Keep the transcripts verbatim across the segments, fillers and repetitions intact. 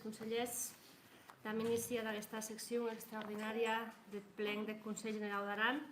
Consellèrs, dam inici ad aguesta seccion extraordinària deth plen deth Conselh Generau d'Aran,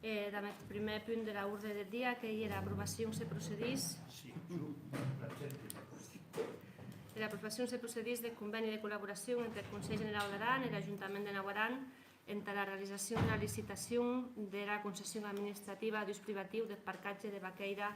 e damb eth prumèr punt dera orde deth dia, qu'ei era aprobacion se procedís, era aprobacion se procedís deth convèni de collaboracion entre eth Conselh Generau d'Aran e er Ajuntament de Naut Aran entara realizacion dera licitacion dera concession administrativa d'ús privatiu deth parcatge de Vaquèira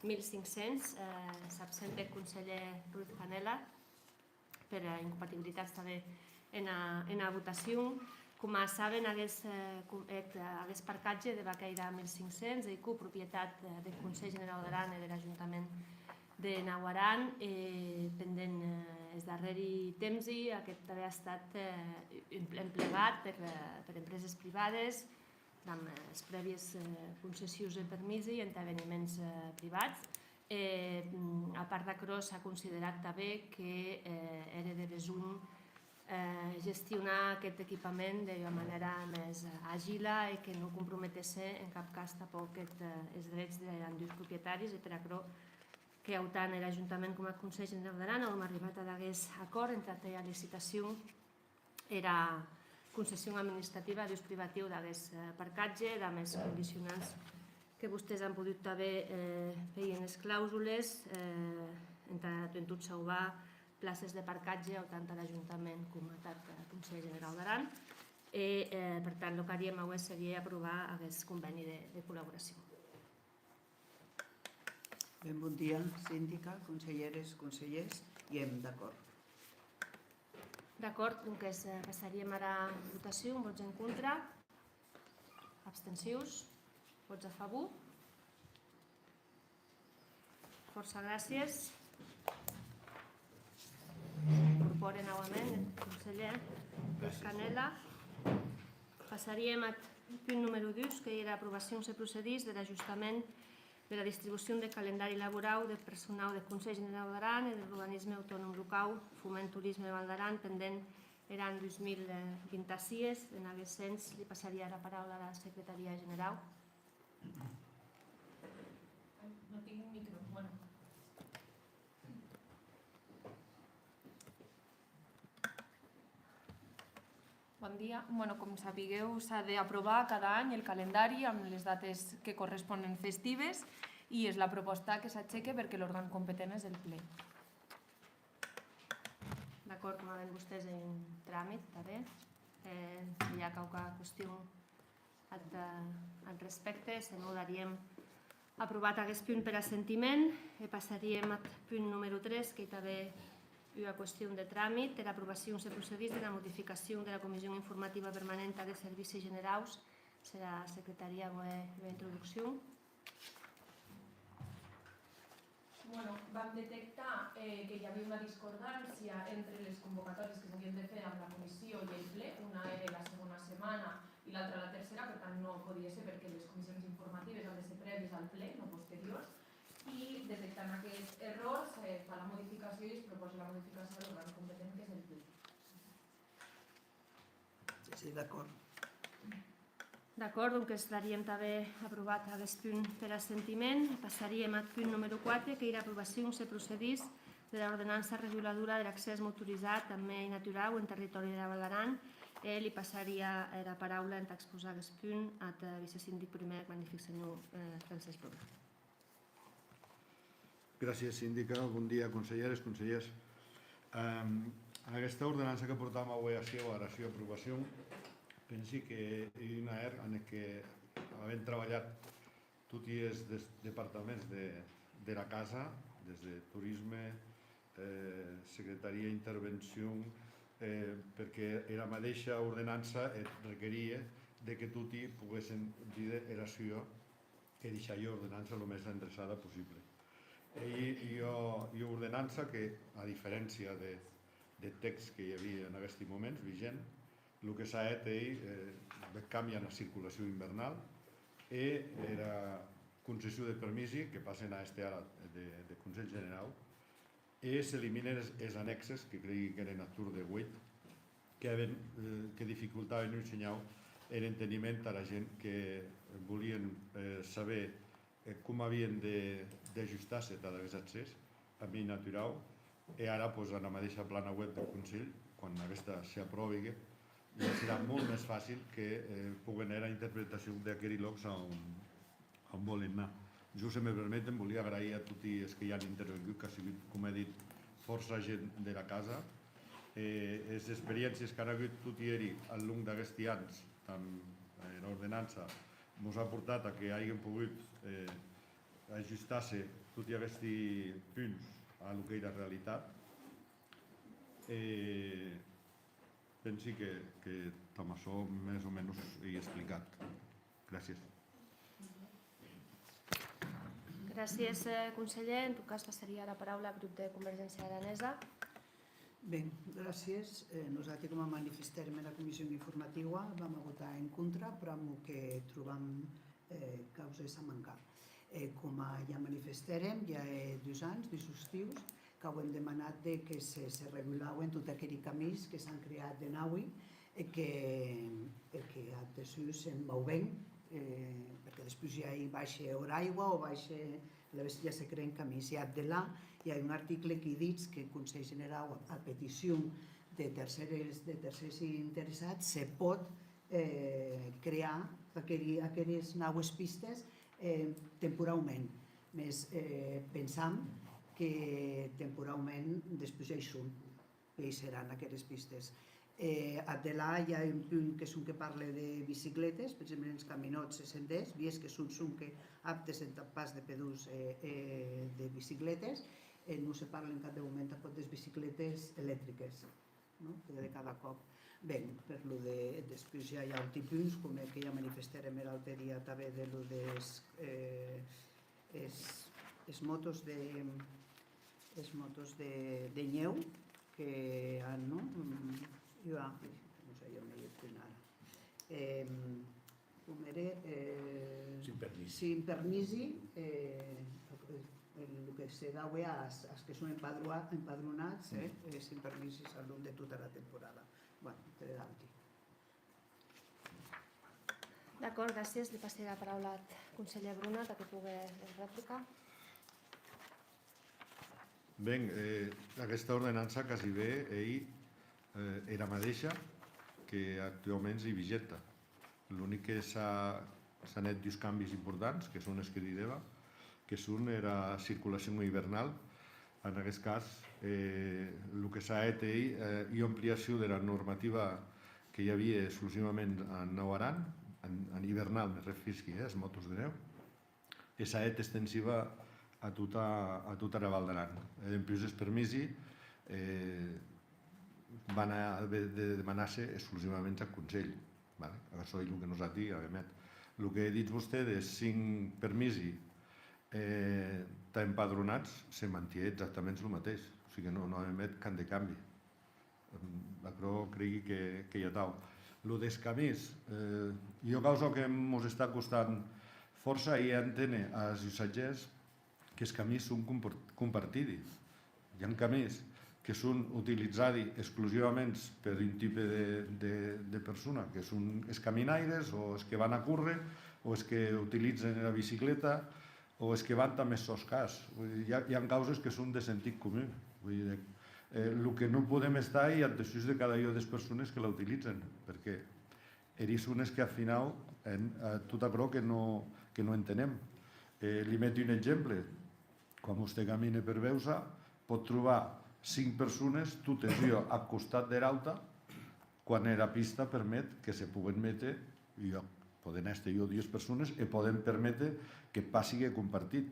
mil cinc cents. Eh, s'absente eth conselhèr Ruiz Canela per, eh, incompatibilitats tanben ena, ena votacion. Coma saben, aguest, eh, com-, eth, aguest parcatge de Vaquèira mil cinc cents ei copropietat, eh, deth Conselh Generau d'Aran e der Ajuntament de Naut Aran, e pendent, eh, es darrèri tempsi, aqueth tanben a estat, eh, em-, emplegat per, eh, per empreses privades, damb, eh, es prèvies, eh, concessions e permisi entà eveniments, eh, privats. E, mm, a part d'aquerò, s'a considerat tanben que, eh, ère de besonh, eh, gestionar aqueth equipament d'ua manèra mès agila e que non comprometesse en cap cas tanpòc eth, eh, es drets der, ambdús propietaris, e per aquerò que autant er Ajuntament coma eth Conselh Generau d'Aran auem arribat ad aguest acòrd entà ua licitacion era concession administrativa d'ús privatiu d'aguest, eh, parcatge, damb es condicionants que vostés an podut tanben, eh, veir enes clausules, eh, entà, en tot, sauvar places de parcatge, autant ar Ajuntament coma tath, eh, Conselh Generau d'Aran. E, eh, per tant, lo qu'haríem aué serie aprovar aguest convèni de, de collaboracion. Ben, bon dia, sindica, conselhères, conselhèrs, i èm d'acòrd. D'acòrd, donques, eh, passaríem ara votacion. Vòts en contra? Abstencions? Vòts a favor? Fòrça gràcies. Incorpòre nauament eth conselhèr Canela. Passaríem ath punt numèro dus, qu'ei era aprobacion se procedís der ajustament dera distribucion deth calendari laborau deth personau deth Conselh Generau d'Aran e der Organisme Autonòm Locau Foment Torisme Val d'Aran pendent er an dus mil vint-e-sies. En aguest sens, li passaria era paraula ara Secretaria Generau. Ai, non tinc micro. Bueno. Bon dia. Bueno, com sabigueu, s'a d'aprovar cada an eth calendari amb les dates que corresponen festives, e es la propòsta que s'acheque, perque l'òrgan competent es eth Ple. D'acòrd, coma ven vostés, en tràmit tanben. Eh, se i a quauqua qüestion ath, eh, ath respècte, se non, daríem aprovat aguest punt per assentiment e passaríem ath punt numèro tres, qu'ei tanben ua qüestion de tràmit. Era aprobacion se procedís dera modificacion dera Comission Informativa Permanenta des Servicis Generaus. S'era secretària vòle ua introduccion. Bueno, vam detectar, eh, que hi havia una discordància entre les convocatòries que s'havien de fer amb la comissió i el ple. Una era la segona setmana i l'altra la tercera, per tant no podia ser, perquè les comissions informatives han de ser prèvies al ple, no posteriors. I detectant aquest error, se fa la modificació i es proposa la modificació a l'òrgan competent, que és el ple. Sí, sí, d'acòrd. D'acòrd, donques daríem tanben aprovat aguest punt per assentiment. Passaríem ath punt numèro quatre, qu'ei era aprobacion se procedís dera ordenança reguladora der accès motorizat damb mei naturau en territòri dera Val d'Aran, e li passaria era paraula entà exposar aguest punt ath, eh, vicesindic prumèr, magnific senhor, eh, Francesc Luna. Gràcies, sindica. Bon dia, conselhères, conselhèrs. Em, aguesta ordenança que portam aué aciu ara sua aprobacion, pensi que ei un ahèr en eth que avem trabalhat toti es des-, departaments de, dera casa, des de Torisme, eh, Secretaria, Intervencion, eh, perque era madeisha ordenança eth requerie de que toti poguessen díder era sua e deishar ua ordenança lo mès endreçada possible. Ei ua, ua ordenança que, a diferéncia de, deth tèxt que i avia en aguesti moments vigent, lo que s'a hèt ei, eh, bèth cambi ena circulacion invernau e era concession de permisi que passen a èster ara de, de Conselh Generau, e s'eliminen es, es annèxes, que creigui qu'èren ath torn de ueit, que hèven, eh, que dificultaven un shinhau er enteniment tara gent que volien, eh, saber, eh, coma avien de, d'ajustar-se tad aguest accès a mei naturau, E ara, pues, ana madeisha plana web deth Conselh, quan aguesta se apròvigue, ja serà molt mès facil que, eh, poguen hèr era interpretacion d'aqueri lòcs a on, a on vòlen anar. Jo, se me permeten, volia agraïr a toti es que i an intervengut, qu'a sigut, com è dit, fòrça gent dera casa. E es experiéncies qu'an agut toti eri ath long d'aguesti ans, damb era ordenança, mos a portat a que aiguen pogut, eh, ajustar-se toti aguesti punts a lo qu'ei era realitat. E pensi que, que damb açò mès o menos ei explicat. Gràcies. Gràcies, eh, conselhèr. En tot cas, passaria ara paraula ath grop de Convergéncia Aranesa. Ben, gràcies. Eh, nosati, coma manifestèrem ena comission informatiua, vam a votar en contra, pr'amor que trobam, eh, causes a mancar. E coma ja manifestèrem, ja hè dus ans, dus hostius, qu'auem demanat de que se, se regulauen tot aqueri camins que s'an creat de naui e que, e que ath dessús se'n vau ben, eh, perque despús ja i baishe era aigua o baishe, alavetz ja se creen camins. E ath delà, i a un article qui ditz que eth Conselh Generau, a, a peticion de tercères, de tercèrs interessats, se pòt, eh, crear aqueri, aqueres naues pistes, eh, temporaument. Mès, eh, pensam que temporaument despús ja i son, ja i seràn aqueres pistes. Eh, ath delà i a un punt que sonque parle de bicicletes, per exemple, enes caminòts e sendèrs, vies que son sonque aptes entà pas de pedons e, e de bicicletes, e non se parle en cap de moment tanpòc des bicicletes electriques, non? Que de cada còp. Ben, per lo de, despús ja i a auti punts, coma que ja manifestèrem er aute dia tanben de lo des, eh, es, es motos de, es motos de, de nhèu que an, non? Mm, ua, non sai on ei eth punt ara. Em, com ère, eh, Sin permisi. Sin permisi, eh, eh, lo que se daue as, as que son empadroa-, empadronats, eh, eh, sin permisi, a long de tota era temporada. Bueno, entre d'auti. D'acòrd, gràcies. Li passi era paraula ath conselhèr Bruna tà que pogue hèr replica. Ben, eh, aguesta ordenança quasi ben ei, eh, era madeisha que actuauments ei vigenta. L'unic que s'a, s'an hèt dus cambis importants, que son es que didèva, que son era circulacion hivernal. En aguest cas, eh, lo que s'a hèt ei, eh, ua ampliacion dera normativa que i avie exclusivament en Naut Aran, en, en hivernal, me refisqui, eh, es motos de nèu, e s'a hèt extensiva a tota, a tota era Val d'Aran. E dempús es permisi, eh, van a haver de demanar-se exclusivament ath Conselh, vale? Açò ei lo que nosati avem hèt. Lo que ditz vostè des cinc permisi, eh, tà empadronats, se mantie exactaments lo mateish. O sigui, non, non avem hèt cap de cambi. Aquerò creigui que, qu'ei atau. Lo des camins, eh, ua causa que mos està costant fòrça ei enténer as usatgèrs qu'es camins son compor-, compartidi. I an camins que son utilizadi exclusivaments per un tipe de, de, de persona, que son es caminaires o es que van a córrer o es que utilizen era bicicleta o es que van damb es sòns cars. Voi díder, i a, i a causes que son de sentit comun. Voi díder, eh, lo que non podem estar ei ath dessús de cada ua des persones que la utilizen, perque eri son es que ath finau hèn, eh, tot aquerò que non, que non entenem. Eh, li meti un exemple. Quan vostè camine per Beusa, pòt trobar cinc persones, totes ua ath costat dera auta, quan era pista permet que se poguen méter ua, pòden èster ua o dues persones e pòden perméter que passi compartit,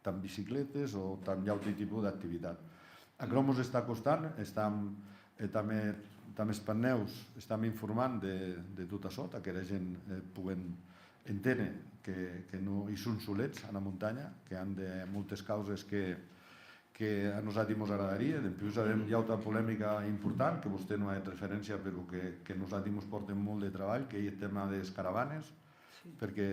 damb bicicletes o damb aute tipe d'activitat. Aquerò mos està costant, estam, e damb, damb es panèus estam informant de, de tot açò, tà qu'era gent, eh, poguen enténer que, que non i son solets ana montanha, que an de moltes causes que, que a nosati mos agradarie. Dempús avem ua auta polemica important, que vostè non a hèt referéncia, però que, que nosati mos pòrten molt de trabalh, qu'ei eth tèma des caravanes, sí, perque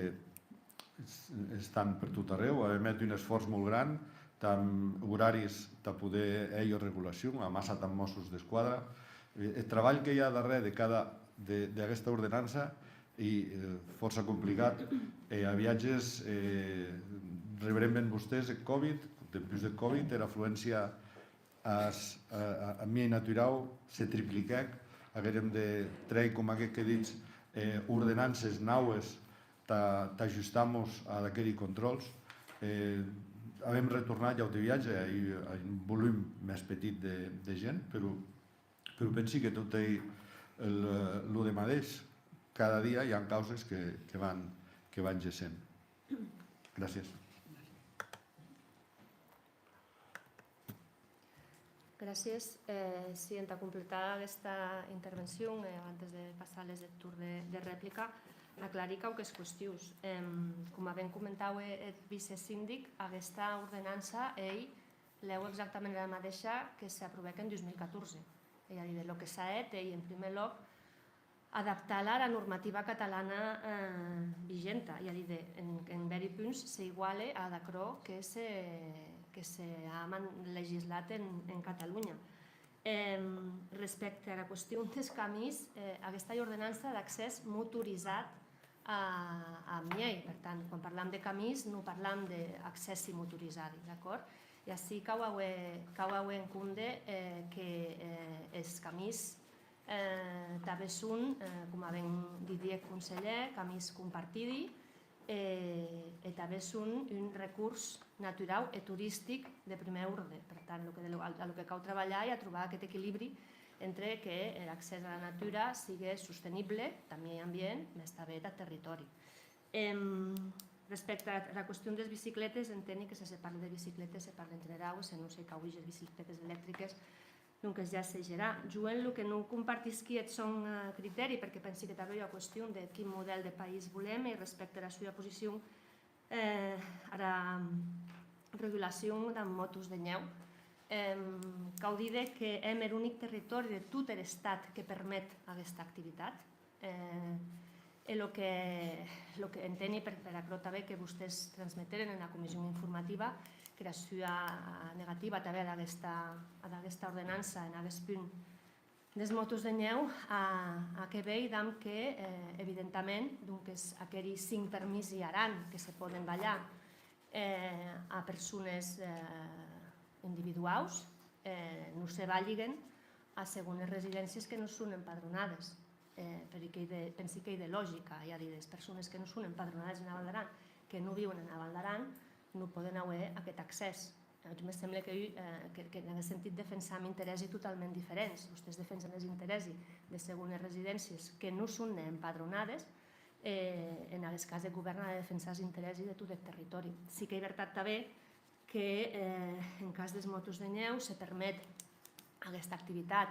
es-, estan per tot arreu. Avem hèt un esfòrç molt gran, damb oraris tà poder hèr ua regulacion, amassa damb Mossos d'Esquadra. E, eth trabalh que i a darrèr de cada, de, d'aguesta ordenança ei, eh, fòrça complicat. E a viatges, eh, rebremben vostès eth Covid, dempús deth Covid, era afluéncia As, eh, a, a miei naturau se tripliquèc, aguérem de trèir, coma aqueth que ditz, eh, ordenances naues tà, tà ajustar-mos ad aqueri contròls. Eh, avem retornat ja aute viatge a un, a un volum mès petit de, de gent, però, però pensi que tot ei el, lo de madeish. Cada dia i a causes que, que van, que van gessent. Gràcies. Gràcies. Eh, sí, entà completar aguesta intervencion, e abantes de passar-les eth torn de, de replica, aclarir quauques qüestions. Em, coma ben comentaue eth vicesindic, aguesta ordenança ei lèu exactament era madeisha que s'aprovèc en dus mil catorze. Ei a díder, lo que s'a hèt ei, en prumèr lòc, adaptar-la ara normativa catalana, eh, vigenta, ei a díder, en, en vèri punts se iguale ad aquerò que se, que se a man-, legislat en, en Catalonha. Em, respècte ara qüestion des camins, eh, aguesta ei ordenança d'accès motorizat a, a miei. Per tant, quan parlam de camins, non parlam d'accèssi motorizadi, d'acòrd? E ací cau auer, cau auer en compde, eh, que, eh, es camins, eh, tanben son, eh, coma ben didie eth conselhèr, camins compartidi, e, e tanben son un recurs naturau e toristic de prumèr orde. Per tant, lo que, a, a lo que cau trabalhar ei a trobar aqueth equilibri entre que er accès ara natura sigue sostenible, tà miei ambient, mès tanben tath territòri. Em, respècte ara qüestion des bicicletes, enteni que se se parle de bicicletes se parle en generau, e se non se cau díser bicicletes electriques, donques ja se gerà. Jo en lo que non compartisqui eth sòn, eh, critèri, perque pensi que tanben ei ua qüestion de quin modèl de país volem, e respècte ara sua posicion, eh, ara regulacion damb mòtos de nhèu, em, cau díder que èm er unic territòri de tot er Estat que permet aguesta activitat. Eh, e lo que, lo que enteni per, per aquerò tanben que vostés transmeteren ena comission informativa, qu'era sua negativa tanben ad aguesta, ad aguesta ordenança en aguest punt des mòtos de nhèu a, a que veir damb que, eh, evidentament, donques, aqueri cinc permisi Aran que se pòden balhar, eh, a persones, eh, individuaus, eh, non se balhiguen a segones residéncies que non son empadronades. Eh, per qu'ei de, pensi qu'ei de logica, ei a díder, es persones que non son empadronades ena Val d'Aran, que non viuen ena Val d'Aran, non pòden auer aqueth accès. A jo me semble que, eh, que, que en aguest sentit defensam interèssi totalment diferents. Vostés defensen es interèssi de segones residéncies que non son ne empadronades, e en aguest cas eth govèrn a de defensar es interèssi de tot eth territòri. Sí qu'ei vertat tanben que, eh, en cas des mòtos de nhèu se permet aguesta activitat,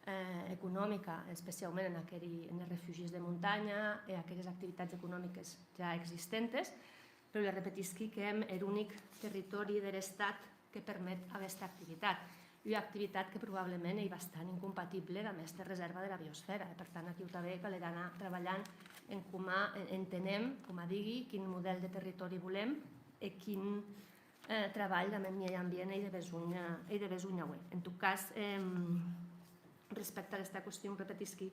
eh, economica, especiaument en aqueri, enes refugis de montanha e aqueres activitats economiques ja existentes, però le repetisqui qu'èm er unic territòri der Estat que permet aguesta activitat. Ua activitat que probablement ei bastant incompatible damb èster resèrva dera biosfèra, e per tant aquiu tanben calerà anar trabalhant en coma, en, entenem, coma digui, quin modèl de territòri volem e quin, eh, trabalh damb eth miei ambient ei de besonh, eh, ei de besonh auer. En tot cas, em, respècte a aguesta qüestion, repetisqui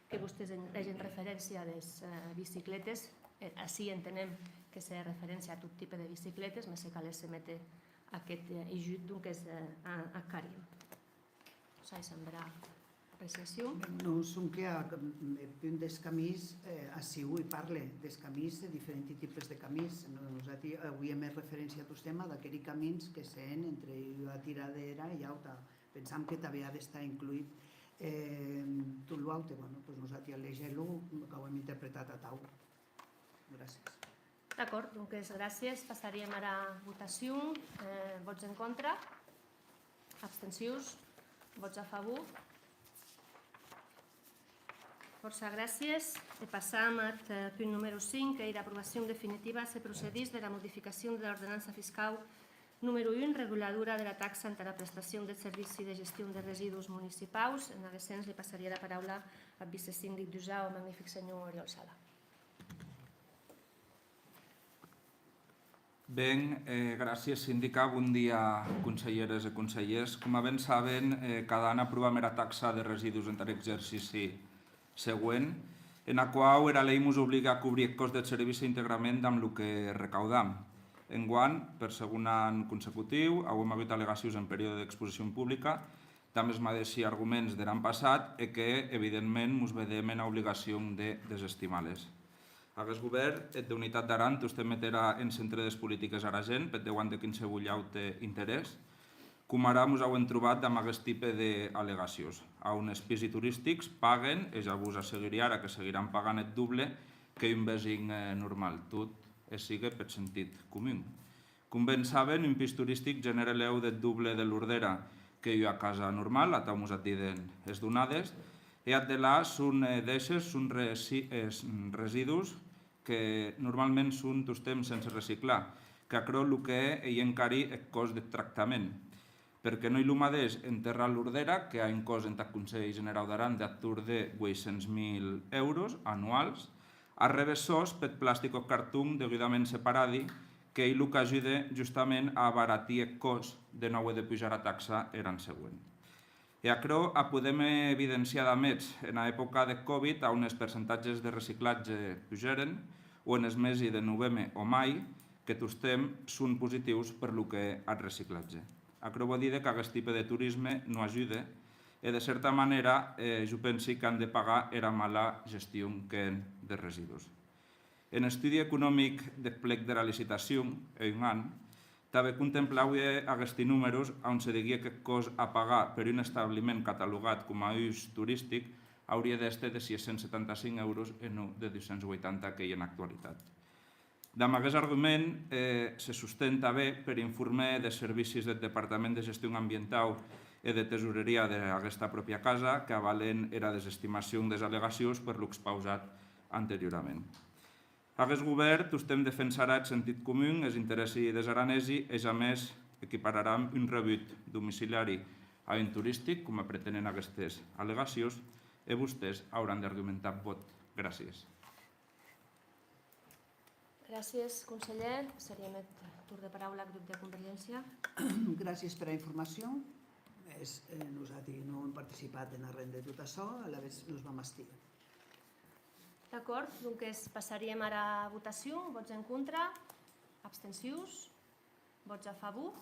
que vostés en, hègen referéncia des, eh, bicicletes. Eh, ací entenem que se hè referéncia a tot tipe de bicicletes, mès se calesse méter aqueth, eh, ijut, donques, eh, a, a caríem. Sai, sembra apreciacion. Non, sonque a, eth punt des camins, eh, aciu i parle, des camins, de diferenti tipes de camins. Nosati auíem hèt referéncia tostemp ad aqueri camins que se hèn entre ua tiradèra e auta. Pensam que tanben a d'estar incluït, eh, tot lo aute. Bueno, pues nosati a leger-lo, qu'auem interpretat atau. Gràcies. D'acòrd, donques gràcies. Passaríem ara votacion. Eh, vòts en contra? Abstencions? Vòts a favor? Fòrça gràcies. E passam ath, eh, punt numèro cinc, qu'ei era aprobacion definitiva, se procedís, dera modificacion dera ordenança fiscau numèro un, reguladora dera taxa entara prestacion deth servici de gestion de residus municipaus. En aguest sens, li passaria era paraula ath vicesindic d'Usau, magnific senhor Oriol Sala. Ben, eh, gràcies, sindica. Bon dia, conselheres e conselhèrs. Coma ben saben, eh, cada an aprovam era taxa de residus entar exercici següent, ena quau era lei mos obligue a cobrir eth còst deth servici integrament damb lo que recaudam. Enguan, per segon an consecutiu, auem agut allegacions en periòde d'exposicion publica, damb es madeishi arguments der an passat e que, evidentment, mos vedem ena obligacion de desestimar-les. Aguest govèrn, eth d'Unitat d'Aran, tostemp meterà en centre des politiques ara gent, peth deuant de quinsevolh aute interès, coma ara mos auem trobat damb aguest tipe d'allegacions, a on es pisi toristics paguen, e ja vos assegueri ara que seguiràn pagant eth doble que un vesin, eh, normal, tot e sigue peth sentit comun. Com ben saben, un pis toristic genère lèu deth doble de lordèra que ua casa normal, atau mos ac diden es donades, e ath delà son, eh, dèishes, son resi-, es residus que normalment son tostemp sense reciclar, qu'aquerò lo que hè ei encarir eth còst deth tractament. Perque non ei lo madeish enterrar lordèra, que a un còst entath Conselh Generau d'Aran d'ath torn de ueit cents mil euros anuals, arré bessòs peth plastic o carton degudament separadi, qu'ei lo qu'ajude justament a abaratir eth còst de non auer de pujar era taxa er an següent. E aquerò ac podem evidenciar damb hèts. Ena epòca deth Covid, a on es percentatges de reciclatge pugèren, o enes mesi de noveme o mai, que tostemp son positius per lo que hè ath reciclatge. Aquerò vò díder qu'aguest tipe de torisme non ajude e, de cèrta manèra, eh, jo pensi qu'an de pagar era mala gestion qu'hèn des residus. En estudi economic deth plec dera licitacion, hè un an, tanben contemplaue aguesti numèros, a on se diguie qu'eth còst a pagar per un establiment catalogat coma us toristic aurie d'èster de sies cents setanta-cinc euros e non de dus cents ueitanta qu'ei en actualitat. Damb aguest argument, eh, se sosten tanben per informe des servicis deth Departament de Gestion Ambientau e de Tesoreria d'aguesta pròpia casa, qu'avalen era desestimacion des allegacions per lo expausat anteriorament. Aguest govèrn tostemp defensarà eth sentit comun, es interèssi des aranesi e jamès equipararam un rebut domiciliari a un toristic, coma pretenen aguestes allegacions, e vostés auràn d'argumentar eth vòt. Gràcies. Gràcies, conselhèr. Passaríem eth torn de paraula ath grup de Convergéncia. Gràcies pera informacion. Mès, eh, nosati non èm participat en arren de tot açò, alavetz nos vam abstier. D'acòrd, donques passaríem ara votacion. Vòts en contra? Abstencions? Vòts a favor?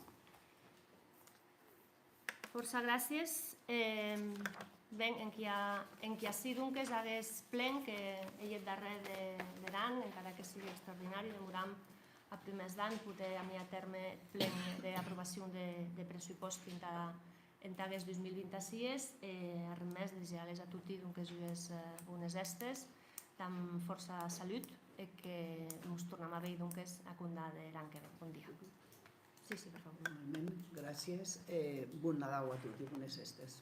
Fòrça gràcies. Eh, ben, enquia, enquia sí, donques, aguest plen, que ei eth darrèr de, der an, encara que sigue extraordinari, demoram a prumèrs d'an poder amiar a tèrme eth plen d'aprobacion de, de pressupòst entà, entà aguest dus mil vint-e-sies, e arren mès, desiejar-les a toti, donques, ues, eh, bones hèstes, damb fòrça salut, e que mos tornam a veir, donques, a compdar der an que ven. Bon dia. Sí, sí, per favor. Igualment, gràcies. Eh, bon Nadau a toti, bones hèstes.